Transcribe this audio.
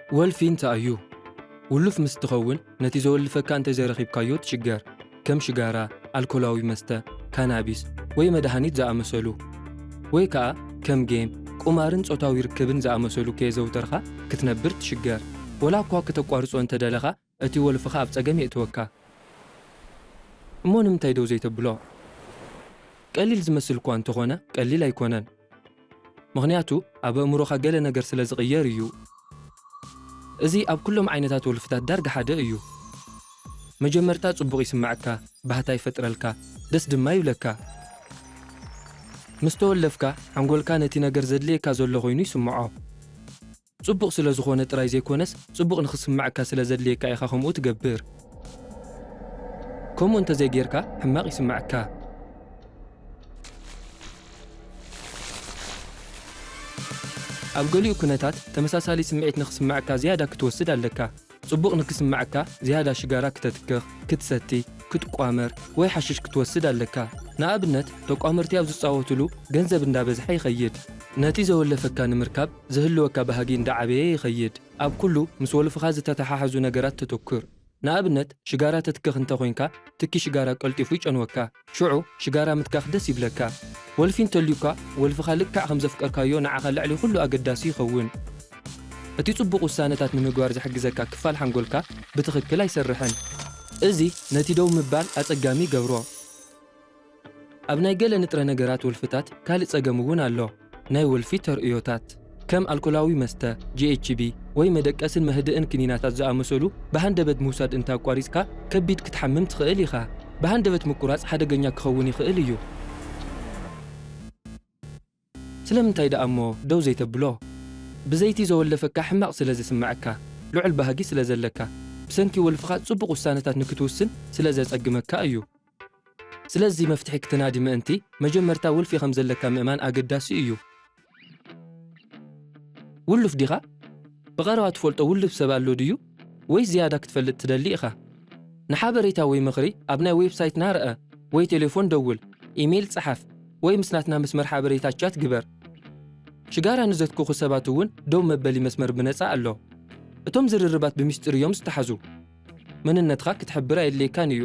ወልፊ እንታይ እዩ? ውሉፍ ምስ ትኸውን፣ ነቲ ዘወልፈካ እንተዘይረኺብካዮ ትሽገር። ከም ሽጋራ፣ ኣልኮላዊ መስተ፣ ካናቢስ፣ ወይ መድሃኒት ዝኣመሰሉ። ወይ ከኣ ከም ጌም፣ ቁማርን ጾታዊ ርክብን ዝኣመሰሉ ከየዘውተርካ ክትነብር ትሽገር። ወላ እኳ ከተቋርጾ እንተደለኻ፣ እቲ ወልፍኻ ኣብ ጸገም የእትወካ። እሞ ንምንታይ ደው ዘይተብሎ? ቀሊል ዝመስል እኳ እንተኾነ፣ ቀሊል ኣይኮነን። ምኽንያቱ፣ ኣብ ኣእምሮኻ ገለ ነገር ስለ ዝቕየር እዩ። እዚ ኣብ ኩሎም ዓይነታት ወልፍታት ዳርጋ ሓደ እዩ። መጀመርታ ጽቡቕ ይስምዓካ፣ ባህታ ይፈጥረልካ፣ ደስ ድማ ይብለካ። ምስ ተወለፍካ፣ ሓንጎልካ ነቲ ነገር ዘድልየካ ዘሎ ኮይኑ ይስምዖ። ጽቡቕ ስለ ዝኾነ ጥራይ ዘይኮነስ፣ ጽቡቕ ንኽስምዓካ ስለ ዘድልየካ ኢኻ ከምኡ ትገብር። ከምኡ እንተዘይጌርካ፣ ሕማቕ ይስምዓካ። ኣብ ገሊኡ ኩነታት፣ ተመሳሳሊ ስምዒት ንኽስምዓካ ዝያዳ ክትወስድ ኣለካ። ጽቡቕ ንክስምዓካ፣ ዝያዳ ሽጋራ ክተትክኽ፣ ክትሰቲ፣ ክትቋመር፣ ወይ ሓሽሽ ክትወስድ ኣለካ። ንኣብነት፣ ተቋመርቲ ኣብ ዝጻወቱሉ ገንዘብ እንዳበዝሐ ይኸይድ። ነቲ ዘወለፈካ ንምርካብ ዝህልወካ ባህጊ እንዳዓበየ ይኸይድ። ኣብ ኩሉ ምስ ወልፍኻ ዝተተሓሓዙ ነገራት ተተኩር። ንኣብነት፣ ሽጋራ ተትክኽ እንተኾይንካ፣ ትኪ ሽጋራ ቀልጢፉ ይጨንወካ። ሽዑ፣ ሽጋራ ምትካኽ ደስ ይብለካ። ወልፊ እንተልዩካ፣ ወልፍኻ ልክዕ ከም ዘፍቀርካዮ ንዓኻ ልዕሊ ኩሉ ኣገዳሲ ይኸውን። እቲ ጽቡቕ ውሳነታት ንምግባር ዝሕግዘካ ክፋል ሓንጎልካ ብትኽክል ኣይሰርሕን። እዚ ነቲ ደው ምባል ኣጸጋሚ ይገብሮ። ኣብ ናይ ገለ ንጥረ ነገራት ወልፍታት ካልእ ጸገም እውን ኣሎ። ናይ ወልፊ ተርእዮታት። ከም ኣልኮላዊ መስተ፣ ጂ ኤች ቢ፣ ወይ መደቀስን መህድእን ክኒናታት ዝኣመሰሉ ብሃንደበት ምውሳድ እንተ ኣቋሪጽካ፣ ከቢድ ክትሓምም ትኽእል ኢኻ። ብሃንደበት ምቁራጽ ሓደገኛ ክኸውን ይኽእል እዩ። ስለምንታይ ደኣ እሞ ደው ዘይተብሎ? ብዘይቲ ዘወለፈካ ሕማቕ ስለ ዝስምዓካ፣ ልዑል ባህጊ ስለ ዘለካ፣ ብሰንኪ ወልፍኻ ጽቡቕ ውሳነታት ንክትውስን ስለ ዘጸግመካ እዩ። ስለዚ መፍትሒ ክትናዲ ምእንቲ፣ መጀመርታ ወልፊ ከም ዘለካ ምእማን ኣገዳሲ እዩ። ውሉፍ ዲኻ? ብቐረባ ትፈልጦ ውሉፍ ሰብ ኣሎ ድዩ? ወይ ዝያዳ ክትፈልጥ ትደሊ ኢኻ? ንሓበሬታ ወይ ምኽሪ ኣብ ናይ ዌብሳይትና ርአ፣ ወይ ቴሌፎን ደውል፣ ኢሜይል ጸሓፍ፣ ወይ ምስ ናትና መስመር ሓበሬታ ቻት ግበር። ሽጋራ ንዘትክኹ ሰባት እውን ደው መበሊ መስመር ብነጻ ኣሎ። እቶም ዝርርባት ብምስጢር እዮም ዝተሓዙ። መንነትኻ ክትሕብር ኣየድልየካን እዩ።